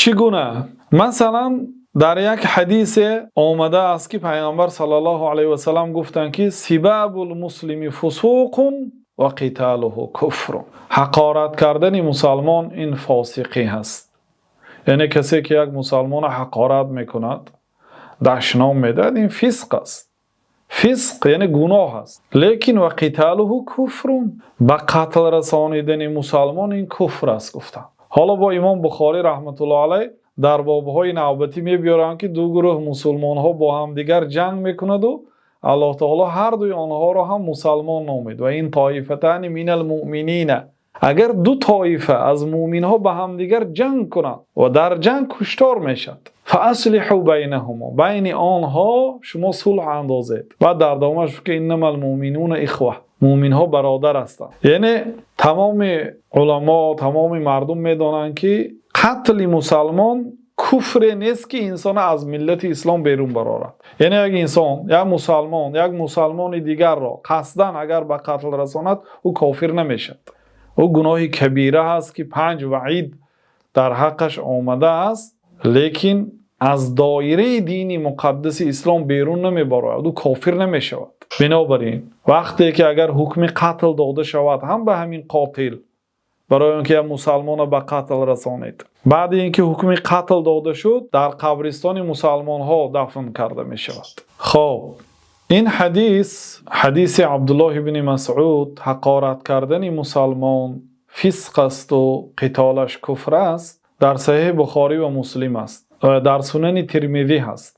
Чӣ гуна? Масалан, дар як ҳадисе омадааст, ки Паёмбар саллаллоҳу алайҳи васаллам гуфтанд, ки سباب المسلم فسوق وقتاله كفر. Ҳақорат кардани мусулмон ин фосиқӣ аст. Яъне касе ки як мусулмонро ҳақорат мекунад, дашном медиҳад, ин фисқ аст. Фисқ яъне гуноҳ аст. Лекин وقتاله كفر, ба қатл расонидани мусулмон ин куфр аст, гуфтанд. Ҳоло бо Имом Бухорӣ раҳматуллоҳи алайҳ дар бобҳои навбатӣ меоваранд, ки ду гурӯҳ мусулмонҳо бо ҳамдигар ҷанг мекунанд ва Аллоҳи таъоло ҳар дуи онҳоро ҳам мусулмон номид. وإن طائفتان من المؤمنين. Агар ду тоифа аз мӯъминҳо ба ҳамдигар ҷанг кунанд ва дар ҷанг куштор мешавад, فأصلحوا بينهما, байни онҳо шумо сулҳ андозед. Баъд дар идомааш ки إنما المؤمنون إخوة, мӯъминҳо бародар ҳастанд. Яъне тамоми уламо, тамоми мардум медонанд, ки қатли мусулмон куфре нест, ки инсонро аз миллати ислом берун барорад. Яъне як инсон, як мусулмон, як мусулмони дигарро қасдан агар ба қатл расонад, ӯ кофир намешавад. Ӯ гуноҳи кабира аст, ки панҷ ваъид дар ҳаққаш омадааст, лекин аз доираи дини муқаддаси ислом берун намебарояд, ӯ кофир намешавад. Бинобар ин вақте ки агар ҳукми қатл дода шавад ҳам ба ҳамин қотил барои онки як мусулмонро ба қатл расонид, баъд инки ҳукми қатл дода шуд, дар қабристони мусулмонҳо дафн карда мешавад. Хуб, ин ҳадис, ҳадиси Абдуллоҳ ибни Масъуд, ҳақорат кардани мусулмон фисқ аст ва қитолаш куфр аст, дар Саҳеҳи Бухорӣ ва Муслим аст ва дар Сунани Термизӣ ҳаст.